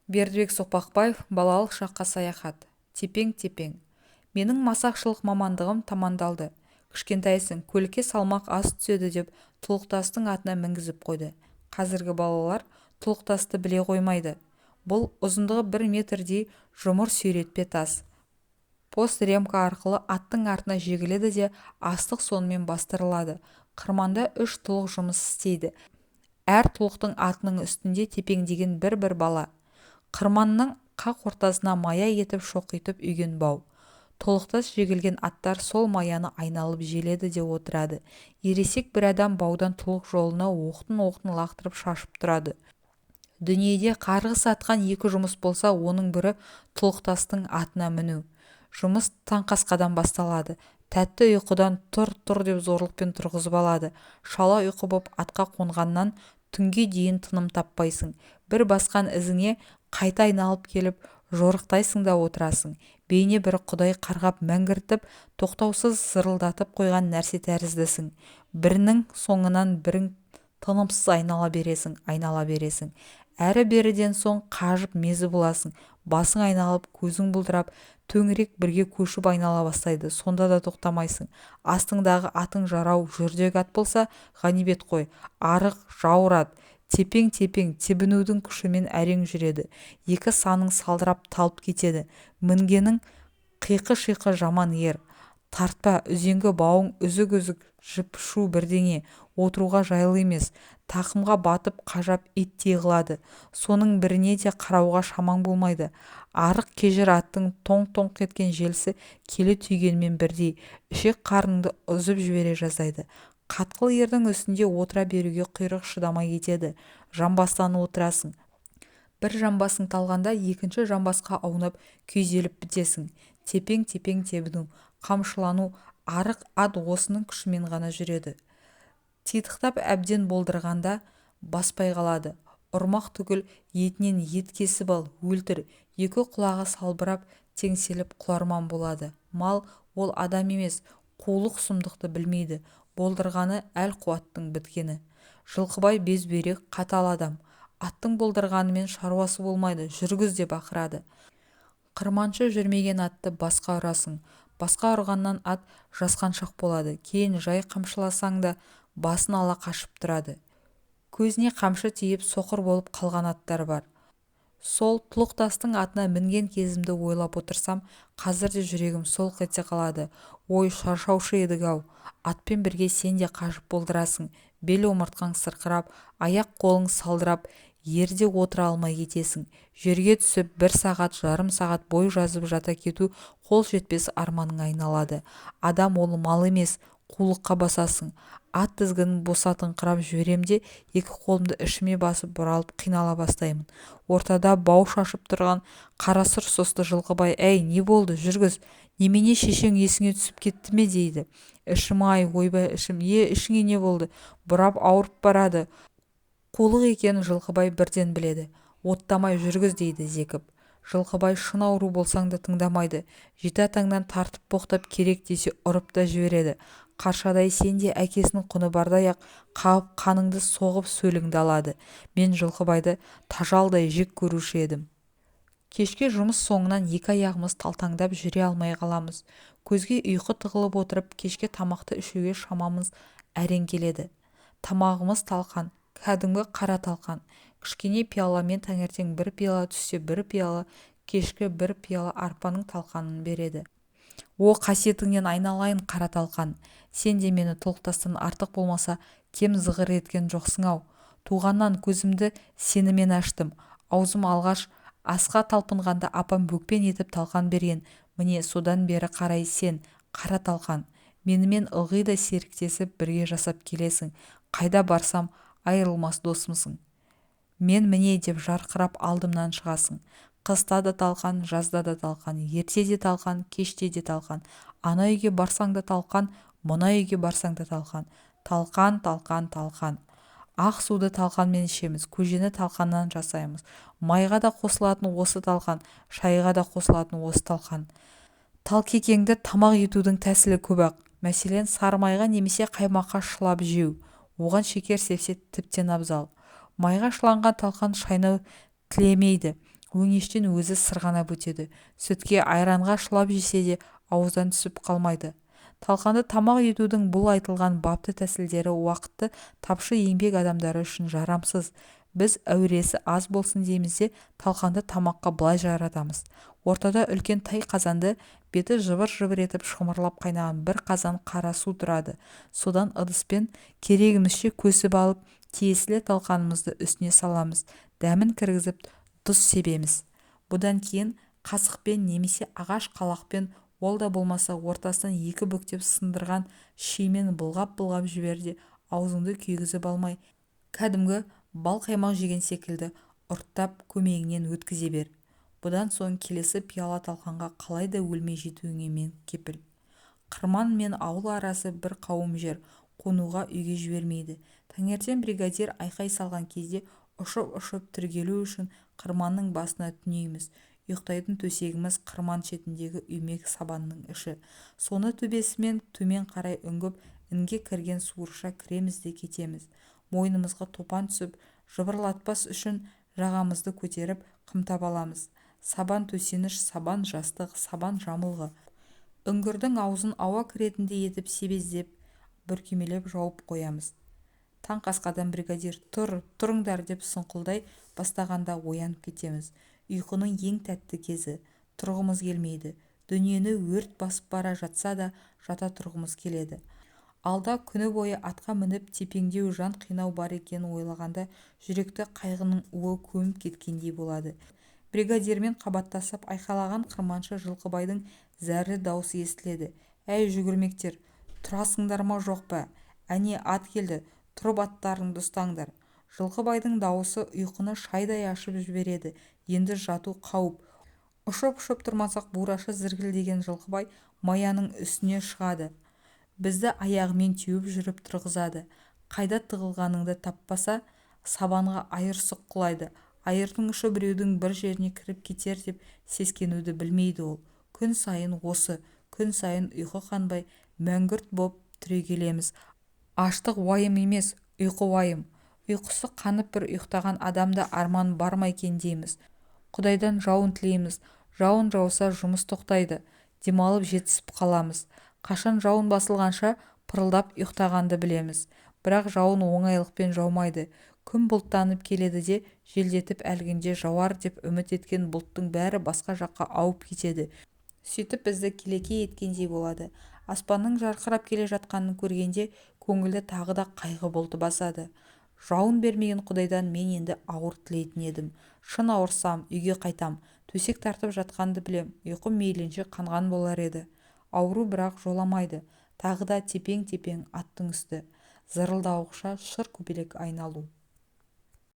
Бердібек Соқпақбаев. Балалық шаққа саяхат. Тепең-тепең. Менің масақшылық мамандығым тамамдалды. Кішкентайсың, көлікке салмақ аз түседі деп тұлықтастың атына мінгізіп қойды. Қазіргі балалар тұлықтасты біле қоймайды. Бұл ұзындығы 1 метрдей жұмыр сүйретпе тас. Постремка арқылы аттың артына жегіледі де, астық сонымен бастырылады. Қырманда үш тұлық жұмыс істейді. Әр тұлықтың атының үстінде тепеңдеген бір-бір бала. Қырманның қақ ортасына мая етіп шоқитып үйген бау. Тұлықтас жегілген аттар сол маяны айналып желеді де отырады. Ересек бір адам баудан тұлық жолына оқтын-оқтын лақтырып шашып тұрады. Дүниеде қарғыс атқан екі жұмыс болса, оның бірі тұлықтастың атына міну. Жұмыс таңқасқадан басталады. Тәтті ұйқыдан «Тұр, тұр!» деп зорлықпен тұрғызып алады. Шала ұйқы боп атқа қонғаннан түнге дейін тыным таппайсың. Бір басқан ізіңе қайта айналып келіп жорықтайсың да отырасың. Бейне бір құдай қарғап мәңгіртіп, тоқтаусыз зырылдатып қойған нәрсе тәріздісің. Бірінің соңынан бірің тынымсыз айнала бересің, айнала бересің. Әрі-беріден соң қажып мезі боласың. Басың айналып, көзің бұлдырап, төңірек бірге көшіп айнала бастайды. Сонда да тоқтамайсың. Астыңдағы атың жарау, жүрдек ат болса, ғанибет қой. Арық, жауыр ат. Тепең-тепең тебінудің күшімен әрең жүреді. Екі саның салдырап талып кетеді. Мінгенің қиқы-шиқы жаман ер. Тартпа, үзеңгі бауың үзік-үзік, жіп шу бірдеңе, отыруға жайлы емес. Тақымға батып қажап иттей қылады. Соның біріне де қарауға шамаң болмайды. Арық кежір аттың тоңқ-тоңқ еткен желісі келі түйгенмен бірдей, ішек-қарныңды үзіп жібере жаздайды. Қатқыл ердің үстінде отыра беруге құйрық шыдамай кетеді. Жамбастанып отырасың. Бір жамбасың талғанда екінші жамбасқа аунап, күйзеліп бітесің. Тепең-тепең тебіну, қамшылану. Арық ат осының күшімен ғана жүреді. Титықтап әбден болдырғанда баспай қалады. Ұрмақ түгіл, етінен ет кесіп ал, өлтір, екі құлағы салбырап, теңселіп құларман болады. Мал ол адам емес, қулық сұмдықты білмейді. Болдырғаны әл-қуаттың біткені. Жылқыбай безбүйрек, қатал адам. «Аттың болдырғанымен шаруасы болмайды, жүргіз!» деп ақырады. Қырманшы жүрмеген атты басқа ұрасың. Басқа ұрғаннан ат жасқаншақ болады. Кейін жай қамшыласаң да басын ала қашып тұрады. Көзіне қамшы тиіп, соқыр болып қалған аттар бар. Сол тұлықтастың атына мінген кезімді ойлап отырсам, қазір де жүрегім солқ ете қалады. Ой, шаршаушы едік-ау! Атпен бірге сен де қажып болдырасың. Бел омыртқаң сырқырап, аяқ-қолың салдырап, ерде отыра алмай кетесің. Жерге түсіп, бір сағат, жарым сағат бой жазып жата кету қол жетпес арманыңа айналады. Адам ол мал емес, қулыққа басасың. Ат тізгінін босатыңқырап жіберем де, екі қолымды ішіме басып бұралып қинала бастаймын. Ортада бау шашып тұрған қарасұр сұсты Жылқыбай: «Әй, не болды, жүргіз, немене, шешең есіңе түсіп кетті ме?» – дейді. Ішім-ай, ойбай, ішім! Е, ішіңе не болды? Бұрап ауырып барады. Қулық екенін Жылқыбай бірден біледі. «Оттамай жүргіз!» – дейді зекіп. Жылқыбай шын ауру болсаң да тыңдамайды. Жеті атаңнан тартып боқтап, керек десе ұрып та жібереді. Қаршадай сен де әкесінің құны бардай-ақ қағып, қаныңды соғып, сөліңді алады. Мен Жылқыбайды тажалдай жек көруші едім. Кешке жұмыс соңынан екі аяғымыз талтаңдап жүре алмай қаламыз. Көзге ұйқы тығылып отырып, кешке тамақты ішуге шамамыз әрең келеді. Тамағымыз талқан, кәдімгі қара талқан. Кішкене пиаламен таңертең бір пиала, түсте бір пиала, кешкі бір пиала арпаның талқанын береді. О, қасиетіңнен айналайын, қара талқан! Сен де мені тұлықтастан артық болмаса, кем зығыр еткен жоқсың-ау. Туғаннан көзімді сенімен аштым. Аузым алғаш асқа талпынғанда апам бөкпен етіп талқан берген. Міне, содан бері қарай сен, қара талқан, менімен ылғи да серіктесіп, бірге жасап келесің. Қайда барсам, айырылмас досымсың. Мен міне деп жарқырап алдымнан шығасың. Қыста да талқан, жазда да талқан, ерте де талқан, кеште де талқан. Ана үйге барсаң да талқан, мына үйге барсаң да талқан. Талқан, талқан, талқан. Ақ суды талқанмен ішеміз, көжені талқаннан жасаймыз. Майға да қосылатын осы талқан, шайға да қосылатын осы талқан. Талкекеңді тамақ етудің тәсілі көп-ақ. Мәселен, сары майға немесе қаймаққа шылап жеу. Оған шекер сепсе, тіптен абзал. Майға шыланған талқан шайнау тілемейді. Өңештен өзі сырғанап өтеді. Сүтке, айранға шылап жесе де ауыздан түсіп қалмайды. Талқанды тамақ етудің бұл айтылған бапты тәсілдері уақыты тапшы еңбек адамдары үшін жарамсыз. Біз әуресі аз болсын дейміз де талқанды тамаққа былай жаратамыз. Ортада үлкен тай қазанды беті жыбыр-жыбыр етіп шымырлап қайнаған бір қазан қара су тұрады. Содан ыдыспен керегімізше көсіп алып, тиесілі талқанымызды үстіне саламыз. Дәмін кіргізіп тұз себеміз. Бұдан кейін қасықпен немесе ағаш қалақпен, ол да болмаса ортасынан екі бүктеп сындырған шеймен былғап-былғап жібер де аузыңды күйгізіп алмай, кәдімгі бал қаймақ жеген секілді ұрттап көмейіңнен өткізе бер. Бұдан соң келесі пиала талқанға қалай да өлмей жетуіңе мен кепіл. Қырман мен ауыл арасы бір қауым жер, қонуға үйге жібермейді. Таңертең бригадир айқай салған кезде ұшып-ұшып түрегелу үшін қырманның басына түнейміз. Ұйықтайтын төсегіміз қырман шетіндегі үймек сабанның іші. Соны төбесімен төмен қарай үңгіп, інге кірген суырша кіреміз де кетеміз. Мойнымызға топан түсіп, жыбырлатпас үшін жағамызды көтеріп, қымтап аламыз. Сабан төсеніш, сабан жастық, сабан жамылғы. Үңгірдің аузын ауа кіретіндей етіп себездеп, бүркемелеп жауып қоямыз. Таң қасқадан бригадир «Тұр, тұрыңдар» деп сұңқылдай бастағанда оянып кетеміз. Ұйқының ең тәтті кезі. Тұрғымыз келмейді. Дүниені өрт басып бара жатса да жата тұрғымыз келеді. Алда күні бойы атқа мініп тепеңдеу, жан қинау бар екенін ойлағанда жүректі қайғының уы көміп кеткендей болады. Бригадирмен қабаттасып айқайлаған қырманшы Жылқыбайдың зәрлі даусы естіледі. «Әй, жүгірмектер, тұрасыңдар ма, жоқ па? Әне ат келді, тұрып аттарыңды ұстаңдар!» Жылқыбайдың дауысы ұйқыны шайдай ашып жібереді. Енді жату қауіп. Ұшып-ұшып тұрмасақ, бурашы зіркілдеген Жылқыбай маяның үстіне шығады. Бізді аяғымен теуіп жүріп тұрғызады. Қайда тығылғаныңды таппаса, сабанға айыр сұққылайды. Айырдың ұшы біреудің бір жеріне кіріп кетер деп сескенуді білмейді ол. Күн сайын осы, күн сайын ұйқы қанбай, мәңгүрт боп түрегелеміз. Аштық уайым емес, ұйқы уайым. Ұйқысы қанып бір ұйықтаған адамда арман бар ма екен дейміз. Құдайдан жауын тілейміз. Жауын жауса жұмыс тоқтайды. Демалып жетісіп қаламыз. Қашан жауын басылғанша пырылдап ұйықтағанды білеміз. Бірақ жауын оңайлықпен жаумайды. Күн бұлттанып келеді де желдетіп әлгінде жауар деп үміт еткен бұлттың бәрі басқа жаққа ауып кетеді. Сөйтіп бізді келеке еткендей болады. Аспанның жарқырап келе жатқанын көргенде көңілді тағы да қайғы бұлты басады. Жауын бермеген Құдайдан мен енді ауыр тілейтін едім. Шын ауырсам, үйге қайтам. Төсек тартып жатқанды білем, ұйқым мейлінше қанған болар еді. Ауру бірақ жоламайды. Тағы да тепең-тепең аттың үсті. Зырылдауықша шыр көбелек айналу.